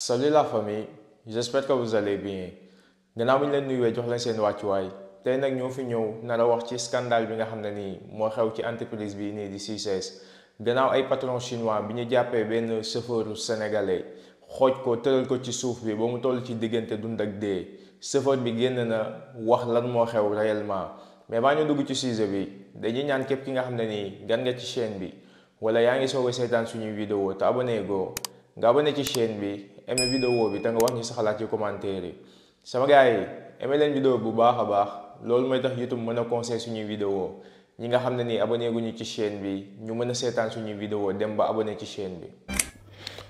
Salut la famille, j'espère que vous allez bien. Gannaaw bi ñu leen nuyuwee jox leen seen wàccuwaay tey nag ñoo fi ñëw nar a wax ci scandale bi nga xam ne nii moo xew ci entreprise bi nii di CICES gannaaw ay patron chinois bi ñu jàppee benn chauffeur sénégalais xooj ko tëral ko ci suuf bi ba mu toll ci diggante dund ak dee chauffeur bi génn na wax lan moo xew réellement mais baa ñu dugg ci sujet bi dañuy ñaan képp ki nga xam ne nii gan nga ci chaîne bi wala yaa ngi soog a seetaan suñuy vidéo te abonné go nga abonné ci chaîne bi aimé vidéo bi te nga wax ñu sa xalaat ci commentaire yi sama gars yi aimé leen vidéo bu baax a baax loolu mooy tax YouTube mën a conseil suñuy vidéo ñi nga xam ne nii abonné guñu ci chaîne bi ñu mën a seetaan suñuy vidéo dem ba abonné ci chaîne bi.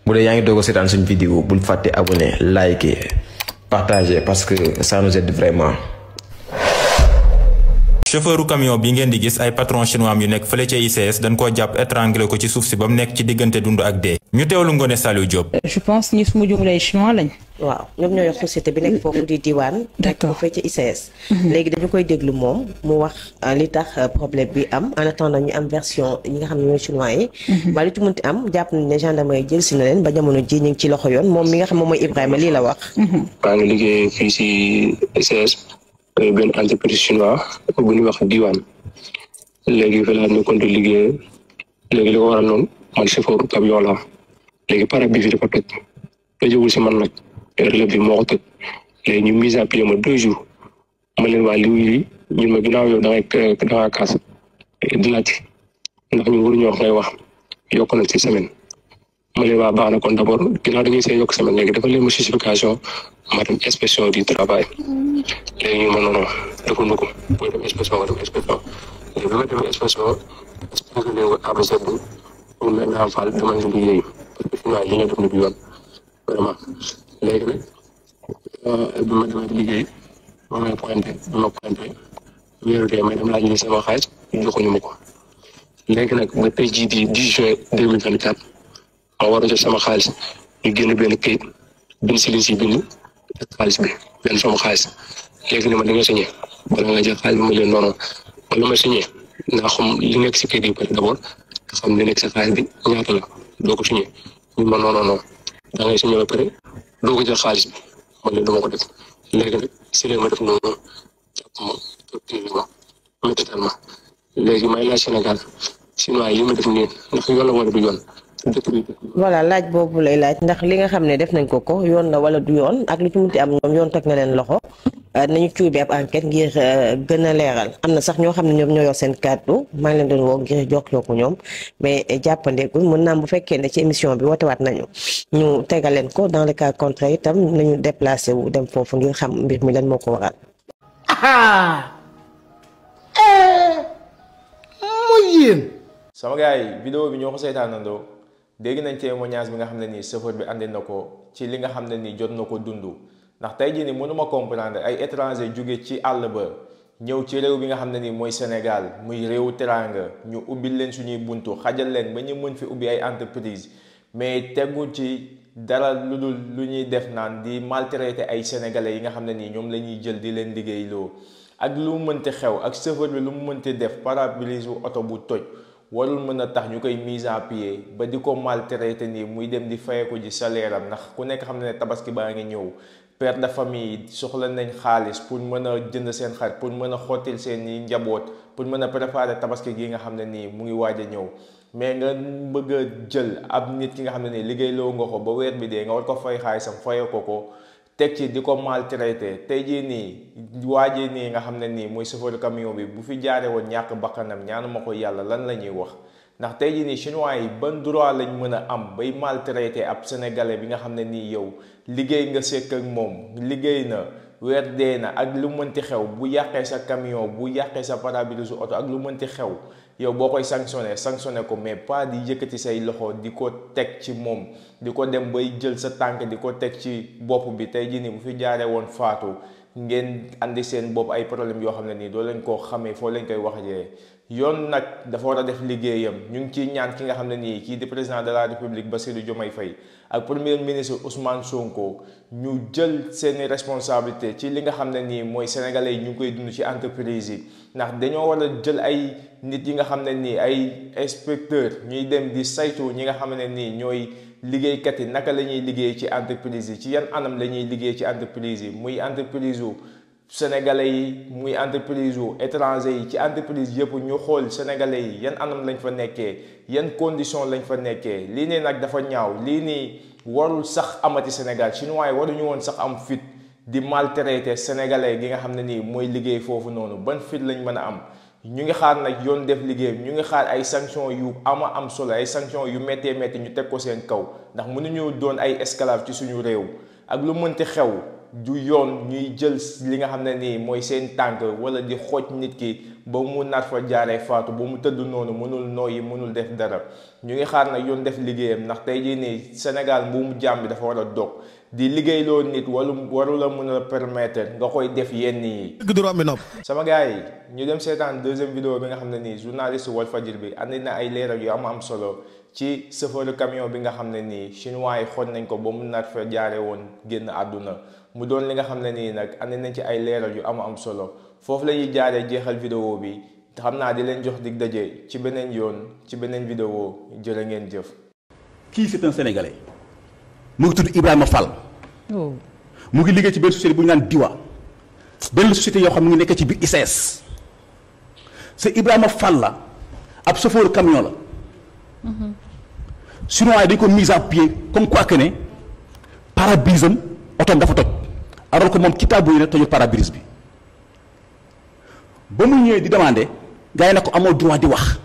bu dee yaa ngi doog a seetaan suñu vidéo bul fàtte abonné liker partager parce que ça nous aide vraiment. chauffeuru camion bi ngeen di gis ay patron chinois yu nekk fële ca ICS dañ koo jàpp étranglé ko ci suuf si ba mu nekk ci diggante dund ak dee. ñu teewlu Ngoné Saliou Diop. je pense ni su ma jumlee ay chinois lañ. waaw ñoom ñoo yor société bi nekk foofu di diwaan. d'accord nekk foofu ca ICS. léegi dañu koy déglu moom mu wax li tax problème bi am en attendant ñu am version ñi nga xam ne ñooy chinois yi. waaye li ci mënti am jàpp nañu ne gendarmerie jël si na leen ba jamono ji ñu ngi ci loxo yoon moom mi nga xam moom mooy Ibrahima lii la wax. maa ngi liggéey fii si ICS benn entreprise chinois bu ñuy wax diwaan léegi fi laa nekkoon di liggéey léegi li ko waral noonu man chauffeur camion la léegi pare bi fi dafa toj tojewul si man nag relève bi moo ko toj léegi ñu mise à pied ma 2 jours ma leen waa lii ñun ma ginnaaw yow da ngay kaas di laaj ndax ñu waruñoo wax ngay wax yokk na ci semaine ma leen waa baax na kon d'abord ginnaaw dañuy see yokk semaine léegi dafa leen ma justification ma dem inspection du travail léegi ñu ma noonu deful ma ko booy dem inspection nga dem inspection léegi bi ma demee inspection expliqué leen ko ABC bi ñu mel naa faal dama leen liggéey parce que finalement li nga def ni bi yoon vraiment léegi nag bi ma demee liggéey ma may pointé wéeru dee may dem laaj ni sama xaalis joxuñu ma ko léegi nag ba tey jii di 10 juin 2024 ma war a jot sama xaalis ñu génn benn këyit bind si liñ si bind ak xaalis bi benn sama xaalis léegi ni ma di nga signé wala nga jël xaalis bi ma leen noonu wala ma signé naa xam li nekk si këyit yi pare d'abord nga xam li nekk sa xaalis bi ñaata la doo ko signé ñu ma non da ngay signé ba pare doo ko jël xaalis bi ma leen dama ko def léegi nag si leen ma def noonu jàpp ma torture ma méttital ma léegi may laaj Sénégal chinois yi ma def nii ndax yoon la wala du yoon. voilà laaj boobu lay laaj ndax li nga xam ne def nañ ko yoon la wala du yoon ak lu ci munti am ñoom yoon teg na leen loxo nañu cuubi ab enquête ngir gën a leeral am na sax ñoo xam ne ñoom ñoo yor seen kàddu maa ngi leen doon woo ngir jokkoo ko ñoom mais jàppandeegul mën naa bu fekkee ne ci émission bi wootewaat nañu ñu tegal leen ko dans le cas contraire itam nañu déplacé wu dem foofu ngir xam mbir mi lan moo ko waral. mooy yéen. sama gars yi vidéo bi ñoo ko seetaanandoo dégg nañ témoignage bi nga xam ne nii chauffeur bi andi na ko ci li nga xam ne nii jot na ko dund ndax tey jii nii mënuma comprendre ay étranger jóge ci àll ba ñëw ci réew bi nga xam ne nii mooy Sénégal muy réewu teranga ñu ubbil leen suñuy buntu xajal leen ba ñu mën fi ubbi ay entreprise mais tegu ci dara lu dul lu ñuy def naan di maltraiter ay sénégalais yi nga xam ne nii ñoom la ñuy jël di leen liggéeyloo ak lu mu mënti xew ak chauffeur bi lu mu mënti def pare-brise oto bu toj warul mën a tax ñu koy mise à pied ba di ko maltraité nii muy dem di fayeku ji salaire am ndax ku nekk xam ne tabaski baa ngi ñëw père de famille soxla nañ xaalis pour mën a jënd seen xar pour mën a xottil seen i njaboot pour mën a préparer tabaski gi nga xam ne nii mu ngi waaj a ñëw mais nga bëgg a jël ab nit ki nga xam ne nii liggéeyloo nga ko ba weer bi dee nga war ko fay xaalisam faye ko teg ci di ko maltraité tey jii nii waajee nii nga xam ne nii mooy chauffeur camion bi bu fi jaaree woon ñàkk bakkanam ñaanuma ko yàlla lan la ñuy wax ndax tey jii nii chinois yi ban droit lañ mën a am bay maltraité ab sénégalais bi nga xam ne nii yow liggéey nga sekk ak moom liggéey na weer dee na ak lu mënti xew bu yàqee sa camion bu yàqee sa pare-brise oto ak lu mënti xew yow boo koy sanctionné ko mais pas di yëkkati say loxo di ko teg ci moom di ko dem bay jël sa tànk di ko teg ci bopp bi tey jii nii bu fi jaaree woon faatu ngeen andi seen bopp ay problème yoo xam ne nii doo leen koo xamee foo leen koy waxee yoon nag dafa war a def liggéeyam ñu ngi ciy ñaan ki nga xam ne nii kii di président de la république Bassirou Diomaye Faye ak premier ministre Ousmane Sonko ñu jël seeni responsabilité ci li nga xam ne nii mooy sénégalais yi ñu ngi koy dund ci entreprise yi ndax dañoo war a jël ay nit yi nga xam ne nii ay inspecteur ñuy dem di saytu ñi nga xam ne nii ñooy liggéeykat yi naka la ñuy liggéey ci entreprise yi ci yan anam la ñuy liggéey ci entreprise yi muy entreprise yu sénégalais yi muy entreprise yu étranger yi ci entreprise yëpp ñu xool sénégalais yi yan anam lañ fa nekkee yan condition lañ fa nekkee lii nii nag dafa ñaaw lii nii warul sax amati Sénégal chinois yi waruñu woon sax am fit di maltraité sénégalais gi nga xam ne nii mooy liggéey foofu noonu ban fit lañ mën a am. ñu ngi xaar nag yoon def liggéeyam ñu ngi xaar ay sanctions yu am solo ay sanctions yu méttee métti ñu teg ko seen kaw ndax mënuñu doon ay esclave ci suñu réew ak lu mënti xew du yoon ñuy jël li nga xam ne nii mooy seen tànk wala di xooj nit ki ba mu nar fa jaaree faatu ba mu tëdd noonu mënul nooyi mënul def dara ñu ngi xaar nag yoon def liggéeyam ndax tey jii nii Sénégal mbuumu jaam bi dafa war a dog di liggéeyloo nit waru la mën a permettre nga koy def yenn yi. sama gars yi ñu dem seetaan deuxième vidéo bi nga xam ne nii journaliste Walfadjri bi andi na ay leeral yu am solo ci chauffeur camion bi nga xam ne nii chinois yi xool nañ ko ba mu nar fa jaare woon génn àdduna mu doon li nga xam ne nii nag andi nañ ci ay leeral yu am solo foofu la ñuy jaaree jeexal vidéo bi xam naa di leen jox dig daje ci beneen yoon ci beneen vidéo jërë ngeen jëf. kii c'est un sénégalais mu ngi tudd Ibrahima Fall. mu ngi liggéey ci benn société bu ñu naan Diwa benn société yoo xam ne mu ngi nekk ci biir ICS c'est Ibrahima Fall la ab chauffeur camion la. chinois yi dañ ko mise à pied comme quoi que ne pare-brise am otoom dafa toj alors que moom kitaabu yi ne tojul pare-brise bi ba mu ñëwee di demander gars yi ne ko amoo droit di wax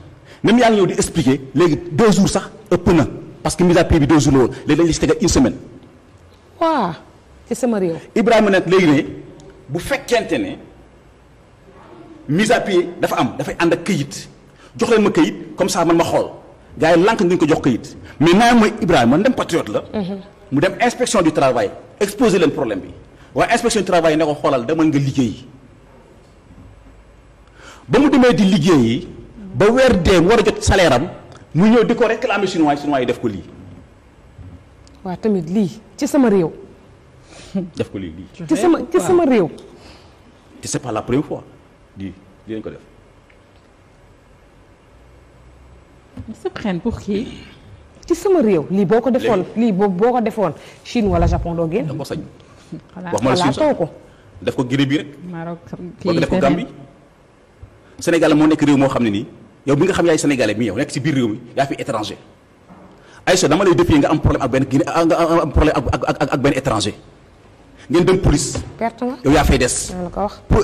même yaa ngi ñëw di expliquer léegi 2 jours sax ëpp na parce que mise à pied bi 2 jours la woon léegi dañu la si tegal 1 semaine. waaw ci sama réew. Ibrahima nag léegi ne bu fekkente ne mise à pied dafa am dafay ànd ak këyit jox leen ma këyit comme ça man ma xool gars yi lànk ngeen ko jox këyit mais naa mooy Ibrahima ndem patriote la. mu dem inspection du travail exposer leen problème bi waaye inspection du travail ne ko xoolal demal nga liggéeyi ba mu demee di liggéeyi ba weer dee mu war a jot salaire am mu ñëw di ko réclamer chinois yi def ko lii. waaw tamit lii ci sama réew. def ko lii. ci sama réew. te c'est pas la première fois lii lañ ko def. Ils se prennent pour qui? ci sama réew lii boo ko defoon lii boo ko defoon Chine wala Japon doo génn. da ko sañ. Xalaat wax ma la Chine sax ko. def ko Guinée bii rek. Maroc wala def ko Gambie. Sénégal moo nekk réew moo xam ne nii yow bi nga xam yaay sénégalais mi yow nekk ci biir réew mi yaa fi étranger. Aïcha dama lay défier nga am problème ak benn Guinée nga am problème ak benn étranger ngeen dem police. perte nga yow yaa fay des. la ko wax pour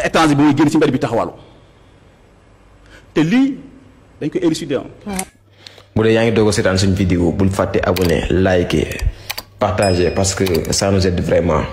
étranger bi muy génn ci mbedd bi taxawalu te lii dañ ko élucider. bu dee yaa ngi doog a seetaan suñu vidéo bul fàtte abonné liker partager parce que ça nous aide vraiment.